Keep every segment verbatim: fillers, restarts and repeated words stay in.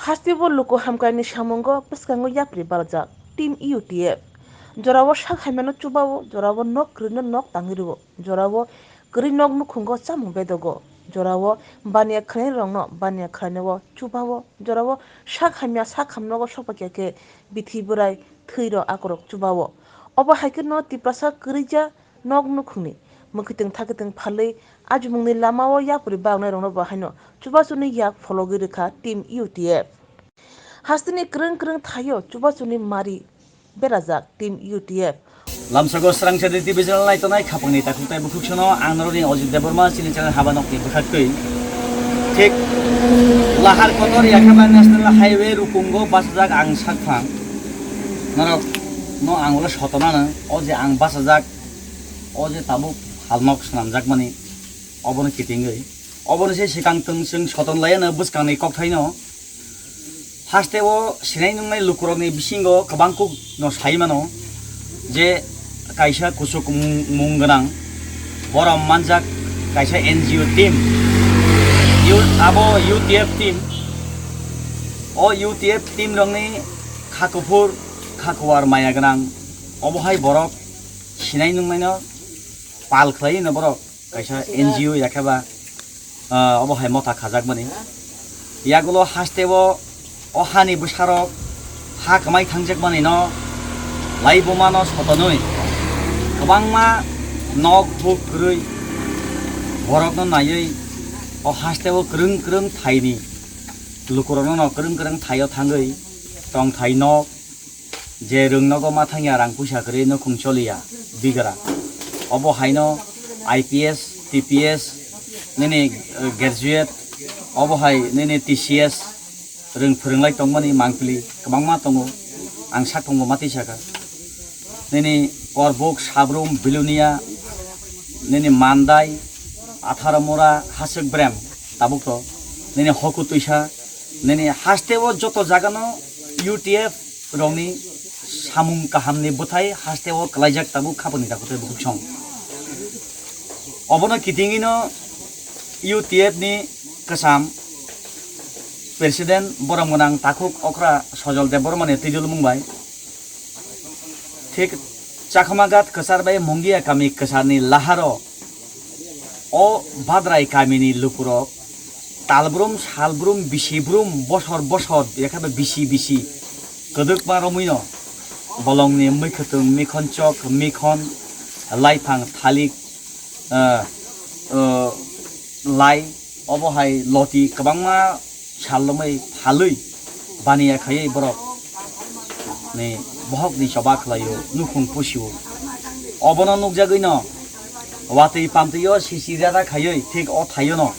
Hasteo luku hamkraini samungo bwskango yapri barjak Team U T F. Jorao sak hamyano chubao, jorao nok kwrwino nok tangwi rwo, jorao kwrwi nok nukhungo chamung bedogo, jorao baniya khwlainirokno baniya khwlainao chubao, jorao sak hamya sak hamnogo sokpakya khe bithi bwrai thwirok akorok chubao. Obo hai kheno Tiprasa kwrwija nok nukhungni mwkhwtwng thakwtwng phalwi ajimungni lamao yapri baroknairokno bo haino chubachuni yak phologwi rwkha Team U T F. Hasteni kwrwng kwrwng thaio chubachuni mari berajak Team U T F. Lamsago Srangchadi T V channel naitonai khapangni takhuk tei bukhuk sono ang norokni Ajit Debbarma chini channel haba nokni bwkhaktwi. Thik lahar kotor yakhaba National Highway rukungo bachajak ang sakphang. Norok no ang ulo sotonano o je ang bachajak, o je tabuk halnok swnamjakmani obono kitingwi. Oboni se swkang tong chwng soton laiano bwskangni kokthaino. Hasteo sinai nungnai lukurokni bisingo kwbang kuk no sai mano je kaisa kuchuk mung, mung gwnang borom manjak kaisa N G O team. U-, abo U T F team. O U T F team rokni kha kuphur, kha kuwar maya gwnang. Obo hai borok sinai nungnaino pal khlai no borok kaisa N G O ya khe ba, ah, obo hai motha khajakmani. Yagulo hasteo o hani bwsarok ha kwmai thangjakmani no laibuma no sotonwi kwbangma nok buk kwrwi borokno naiwi o hasteo kwrwng kwrwng thaini lukurokno no kwrwng kwrwng thaio thangwi tongthai nok je rwng nogo ma thangya rang puisa kwrwi nukhung choliya bigra. Obo haino I P S, T P S, nini, eh, graduate, obo hai nini T C S rwng phwrwnglai tongmani mangpili kwbangma tongo. Ang sak tongbo ma tisa kha. Nini Korbuk, Sabrum, Bilonia, nini Mandai, Atharamura, Hasik Brem, tabuk to, nini Hoku Twisa, nini hasteo joto jagano U T F rokni samung kahamni bwthai hasteo kwlaijak tabuk khapangni takhuk tei bukhuk song. Obono kitingino U T F ni kwcham President borom gwnang takhuk okra Sojol Debbarmani twijlwmung bai thik Chakmaghat kwchar bai Mungia kami kwcharni laharo o Badrai kamini lukurok talbrum, salbrum, bisibrum, bosor bosor, yakheba bisi bisi kwdwkma romwino bolongni mwkhwtwng, mikhonchok, mikhon, laiphang, thalik, ah, ah, lai, obo hai loti kwbangma sal romwi phalwi baniya khaiwi borok ni bohok ni choba khlaio, nukhung pusio. Obono nukjagwino watwi pamtwio sisi rara khaiwi thik o thaiono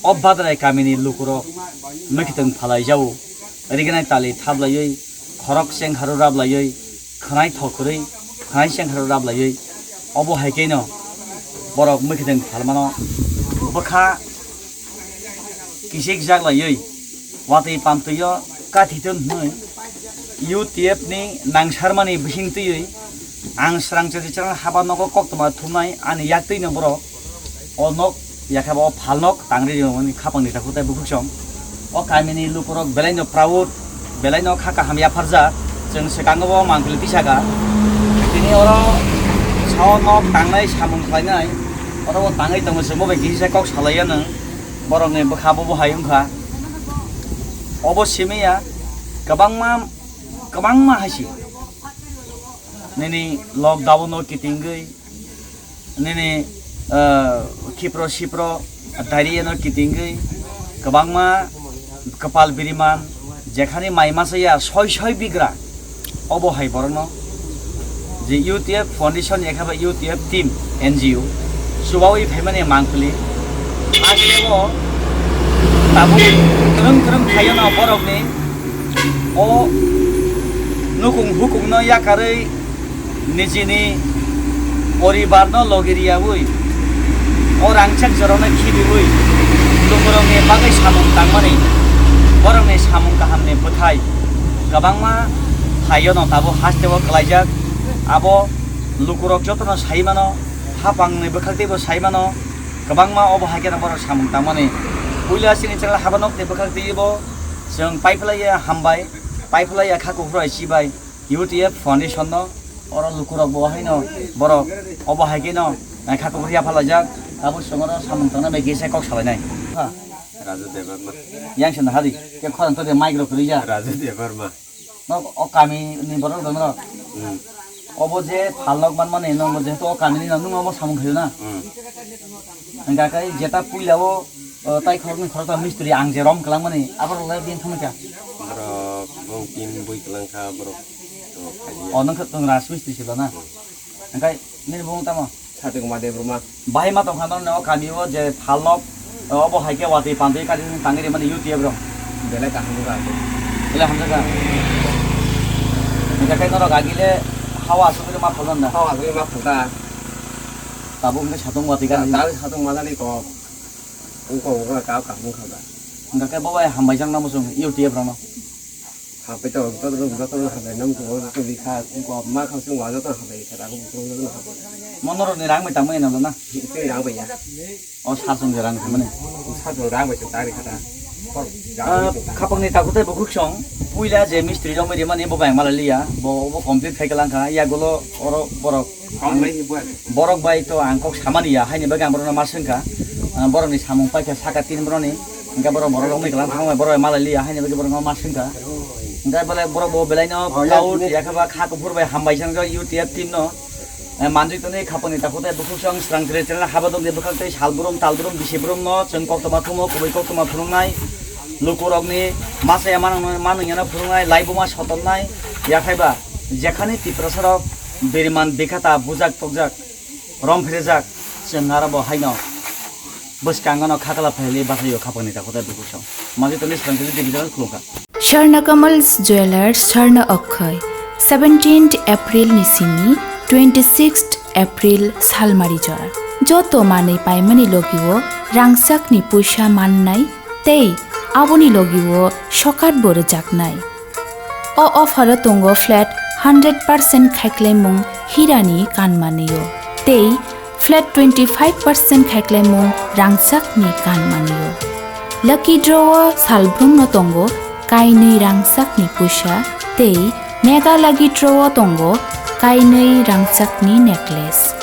o Badrai kamini lukurok mwkhwtwng phalai jao, rignai tali thablaiwi khorok chengkharo rablaiwi, khwnai thokwrwi, khwnai chengkharo rablaiwi, obo hai kheno borok mwkhwtwng phalmano bwkha kichik jaklaiwi, watwi pamtwio kathi thung hwnwi U T F ni nangsarmani bising twiwi ang Srangchati channel haba nogo koktwma thumnai ani yaktwino borok o nok, yakheba o phalnok tangri rimani khapangni takhuk tei bukhuk song. O kamini lukurok belaino proud, belaino kha kaham yapharjak. Chwng swkango bo mangpili tisaka. Tini oro sao nok tangnai samung khlainai. Oro bo tangwi tongo, chwngbo bai kisa kok salaiya nwng. Borokni bwkha bo bo hai wngkha. Obo simiya kwbangma, kwbangma haisi. Nini lockdown no kitingwi nini, ah, khipro sipro diarrhea no kitingwi kwbangma kwpal biriman jekhani mai masa ya soi soi bigra, obo hai borokno je U T F Foundation ekhaba U T F team N G O chubawi phaimani mangpili. Hasteo tabuk kwrwng kwrwng khaiyano borokni o nukung hukungno yakarwi nijini poribarno logi riyaui, o rangchak jorano khibiui, lukurokni bagwi samung tangmani, borokni samung kahamni bwthai kwbangma phaiyano tabuk hasteo kwlaijak. Abo lukurok jotono sai mano, hapangni bwkhaktwibo sai mano, kwbangma obo hai kheno borok samung tangmani. Puila chini chwla habanokni bwkhaktwibo Chwng paiphlaiya hambai, paiphlaiya kha kuphur bai chibai, U T F Foundation no, oro lukurok bo haino borok obo hai khe no, eh, kha kuphur yapha laijak, tabuk chwng oro samung tangna bai kisa kok salainai. Ha. Raju Debbarma. Yang senda hadi, ke khorang to de mic rok kwrwi ya. Raju Debbarma. No, o kami ni borok rok no. Hmm. Obo je phalok man mani no, obo je to o kami ni no, nung obo samung khayo na. Hmm. Hingka khe jeta puila o, o, tai khorok ni khorok ta mistri ang je rom kwlang mani, abo rok lai bin thumui kha. Borok bong tin bui kwlang kha borok. To khaji. O nung khe tong ras mistri silo na. Hmm. Hingka nini bung tamo? Satung ma de bruma. Bahai ma tongkha norok o kami o je phalok, obo hai khe watwi pantwi kari tangwi rimani U T F rok. Belai kaham wngkha. Belai hamjakha. Hingkha khe norok agile hawa aswk ma phalna da. Hawa aswk ma phalta. Tabuk hingkhe satung watwi kari. Tabuk satung ma jani kok. Wngkha wngkha ka kaham wngkha da. Hingkha khe bo bai hambai jakna muchung U T F rokno. Hapai to, joto no, joto no hapai nang ko, joto bikha, ko ma kham sung wa joto hapai kha, ko joto no hapai. Mono rok ni rang bai tangmani nalo na? Tei rang bai ya. O sar song je rang tangmani. Sar song rang bai se tari kha ta. Ah, khapang ni takhuk tai bukhuk song, puila je mistri rok mai rimani bo bai mala liya, bo, bo complete khai kalang kha, ya golo oro borok. Borok bai to ang kok samani ya, haini bagwi ang borokno ma swngkha. Ah, borokni samung paikha saka tin borokni, hingkhe borok borok rokni kwlangkha, borok bai malai liya, haini bagwi borokno ma swngkha. Hingkhe bole borok bo belaino proud ya khe ba kha kuphur bai hambai sangjak U T F team no. Eh, manjui tonwi khapangni takhuk tai bukhuk song srang chwrai chwrai haba dongdi bwkhak tei sal brum tal brum bisi brum no chwng koktwma thumo kubui koktwma phunuknai. Lukurokni masa ya manang manung yano phunuknai, laibuma sotongnai, yakhai ba jekhani Tiprasa rok biriman bikhata bujak tokjak. Rom phirjak, chwng aro bo haino bwskango no khakla phailwi bachaio khapangni takhuk tai bukhuk song. Manjui tonwi swrang twi division khulukha. Swarna Kamal Jewelers, Swarna Okkhoi, seventeenth April ni simi twenty-sixth April salmari jora. Joto manwi paimani logio rangchakni puisa mannai tei aboni logio sokat bo rwjaknai. O offer o tongo flat hundred percent khaiklaimung hirani kanmanio tei flat twenty-five percent khaiklaimung rangchakni kanmanio. Lucky draw o salbrumno tongo kainwi rangchakni puisa tei mega lucky draw o tongo kainwi rangchakni necklace.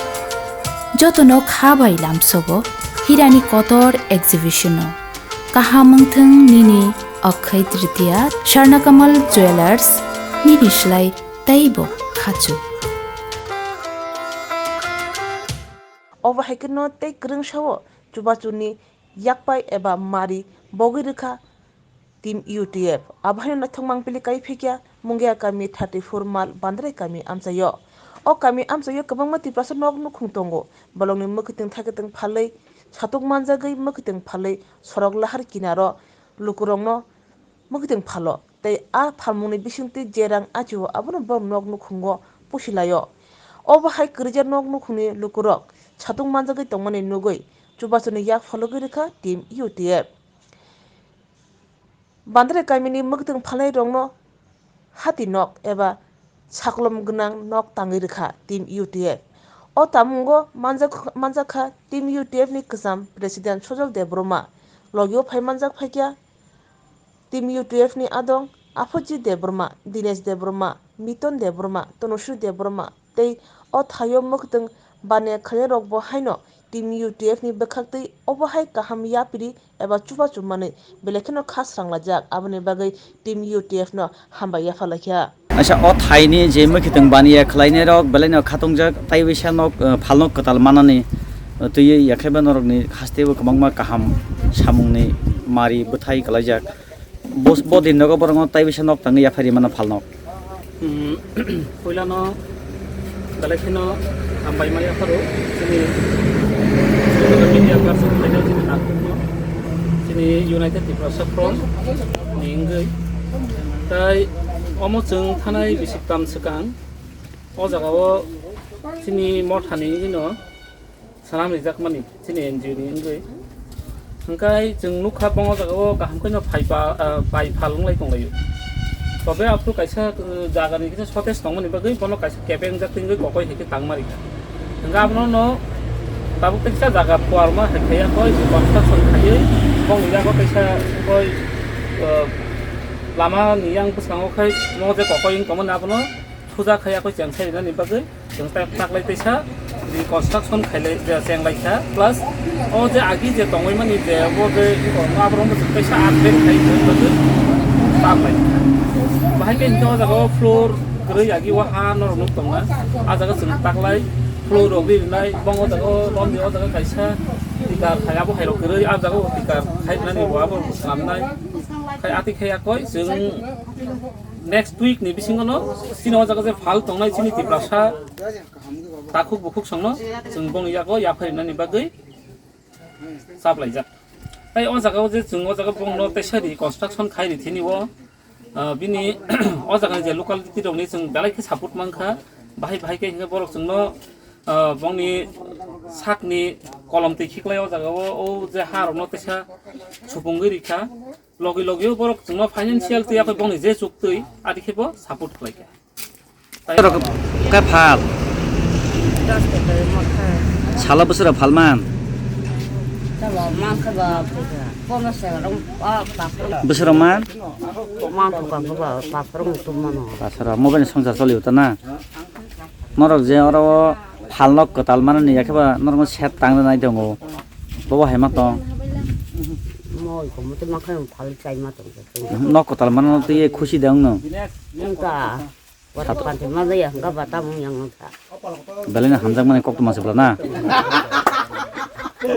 Jotono kha bai lamsogo hirani kotor exhibition o. Kaham wngthwng nini Akshaya Tritiya, Swarnakamal Jewelers, nini slai teibo khachu. Obo hai kheno tei kwrwngsa o chubachuni yakpai eba mari bogwi rwkha Team U T F. Abo haino naithok mangpili kai phikya Mungia kami thirty four mal Bandrai kami amchaio. O kami amchaio kwbangma Tiprasa nok nukhung tongo. Bolongni mwkhwtwng thaikatwng phalwi, satuk manjagwi mwkhwtwng phalwi, sorok lahar kinaro lukurokno mwkhwtwng phalo. Tei a phalmungni bisingtwi je rang achio abono borok nok nukhungo pusilaio. Obo hai kwrwija nok nukhungni lukurok satuk manjagwi tongmani nugwi chubachuni yak phologwi rwkha Team U T F. Bandrai kamini mwkhwtwng phalnairokno hati nok eba saklom gwnang nok tangwi rwkha Team U T F. O tamungo manjak-, manjakha Team U T F ni kwcham President Sojol Debbarma. Logio phai manjak phaikha Team U T F ni adong Aphojit Debbarma, Dinesh Debbarma, Miton Debbarma, Tanusri Debbarma, tei o thaio mwkhwtwng baniya khlainai rokbo haino Team U T F ni bwkhaktwi obo hai kaham yapri eba chubachu manwi belai kheno kha sranglaijak, aboni bagwi Team U T F no hambai yapha laikha. Acha, o thaini je mwkhwtwng baniya khlainai rok belaino khatungjak, tei bisa nok, eh, phalnok kwtal manani, eh, twiwi yakhaiba norokni hasteo kwbangma kaham samungni mari bwthai kwlaijak. Bos-, bo din nogo borokno tai bisa nok tangwi yaphari mano phalnok. Hmm, puilano belai kheno hambai ma yapharo chini media person khaina chini nakhungno chini United Tiprasa Front ni wngwi. Tai omo chwng thanai bisik tam swkang o jagao chini mothani wngwino swnam rijakmani chini N G O ni wngwi. Hwnkhe chwng nukha, bongni jagao kaham kheno phai pa, ah, phai phal wnglai tonglaio. Tobe aphuru kaisa, uh, jagani kisa shortage tongmani bagwi bono kaisa kebeng jak tingwi kokoi hai khe tangma rikha. Hwnkhe abono no tabuk tei kisa jaga phuarma hai khaiya koi, construction khaiwi bongni yago kaisa koi, uh, Lama ni yang bwskango khai mo je kokoi wng tongmani abono suja khai akoi cheng khai rinani bagwi chwng tak taklai teisa reconstruction khailai je cheng lai kha, plus o je agi je tongwi mani je obo je iko no aborok no chwng teisa upgrade khai rinani bagwi taklai kha. Bahai khe hinkhe o jaga o floor kwrwi agi o ha norok nuk tongna, a jaga chwng taklai floor rok ri rinai bong o jaga o lom ni o jaga kaisa tikar khai abo hai rok kwrwi a jaga o tikar khai rinani bo abo swnamnai. Khai ati khai akoi chwng next week ni bisingo no chini o jaga je phal tongnai chini Tiprasa takhuk bukhuk songno chwng bongni yago yapharinani bagwi chaplaijak. Tai o jaga o je chwng o jaga bongno teisa reconstruction khai ri thini o, ah, bini o jaga ni je locality rok ni chwng belai khe support mankha, bahai bahai khe hinkhe borok chwngno, ah, bongni sakni kolom twi khiklai o jaga o, o je ha rokno teisa supungwi rikha. Logi logi o borok chwngno financial twi akhoi bongni je chuk twi adi khe bo support khlai kha. Borok khe phal. Salo bwswra phalman. Bwswra man. Paswra mobile ni swngchar choli uta na. Norok je oro phalno kwtal manani yakhe ba norokno set tang rwnai tongo. Bobo hai ma tong. Moi ko mutu ma khayo phal chai ma tong. Nok kwtal manano twi khusi de wngno. Wngkha. Wata panti ma jaya hwnkha ba tamung yang wngkha. Belai no hamjakmani kok tongma se bwla na.